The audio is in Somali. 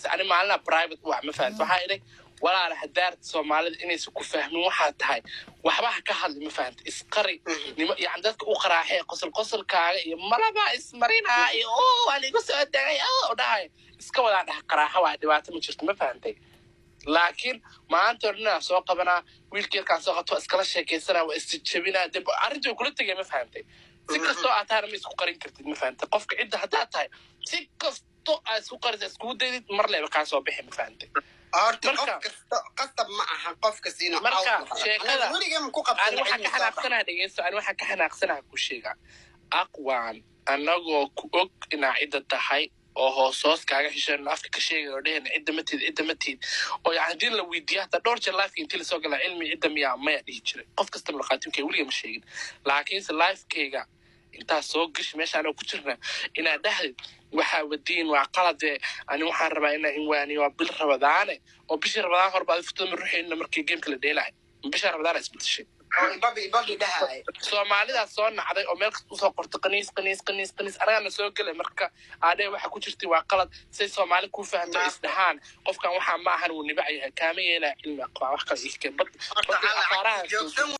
Ani maalina private wax ma fahamta. Waxaa idhi, walaala, hadaarta Soomaalida inaysan ku fahmin waxaa tahay, waxba ha ka hadli, ma fahamta? Isqari nimo, yani dadka u qaraaxee, qosol qosolkaaga iyo malaba ismarinaa iyo o waa liigu soo degay o dhahay, iska wadaa dhaha, qaraaxa waa dhibaato ma jirto, ma fahantay? Laakiin maanta hor ninaa soo qabanaa, wiilka yarkaan soo qabto, waa iskala sheekaysanaa, waa isjejebinaa, de arrinta way kula tegay, ma fahantay? Si kastoo aad tahana ma isku qarin kartid, ma fahantay? Qofka cidda haddaad tahay, si kasto aad isku qarisa, iskugu daydid, mar leba kaa soo bixi, ma fahantay? Horta qof kasta qasab ma aha qof kasta inuu Marka out noqdo. sheekada Anaga weligeen ma ku qabsan ani waxaan ka cilmi soo bax. xanaaqsanaha, dhegeysto, ani waxaan ka xanaaqsanaha ku sheegaa, Aqwaan, annagoo ku og inaa cidda tahay oo hoos hoos kaaga xishoon, afka ka sheegay oo dhehena cidda ma tiid, cidda ma tiid, oo yani haddii la weydiiya hataa dhowr jeer live-ka intii lasoo galaa, "Cilmi cidda miyaa?" "Maya" dhihi jiray. Qof kasta markhaatimkay weliga ma sheegin, laakiinse live-kayga intaa soo gashi meesha anoo ku jirna inaad dhahdid, "Waxaa wadiin waa qalade, ani waxaan rabaa inaa inwaaniyo, waa bil Rabadaane," oo bishii Rabadaan horba adi futada ma ruxayna. Markii game-ka la dheelaay, bisha Rabadaan isbedeshay? Oo ibabi ibabi dhahay. Soomaalidaas soo nacday oo meel kasta usoo qortay qaniis, qaniis, qaniis, qaniis, anagana soo gelay. Marka aadhe waxa ku jirtay waa qalad, say Soomaali kuu fahamto, isdhahaan qofkan waxaa ma ahan, wuu nibac yahay, kaama yeelaa. Cilmi Aqbaa wax kale iska bad Horta bad afaaraha joogsan.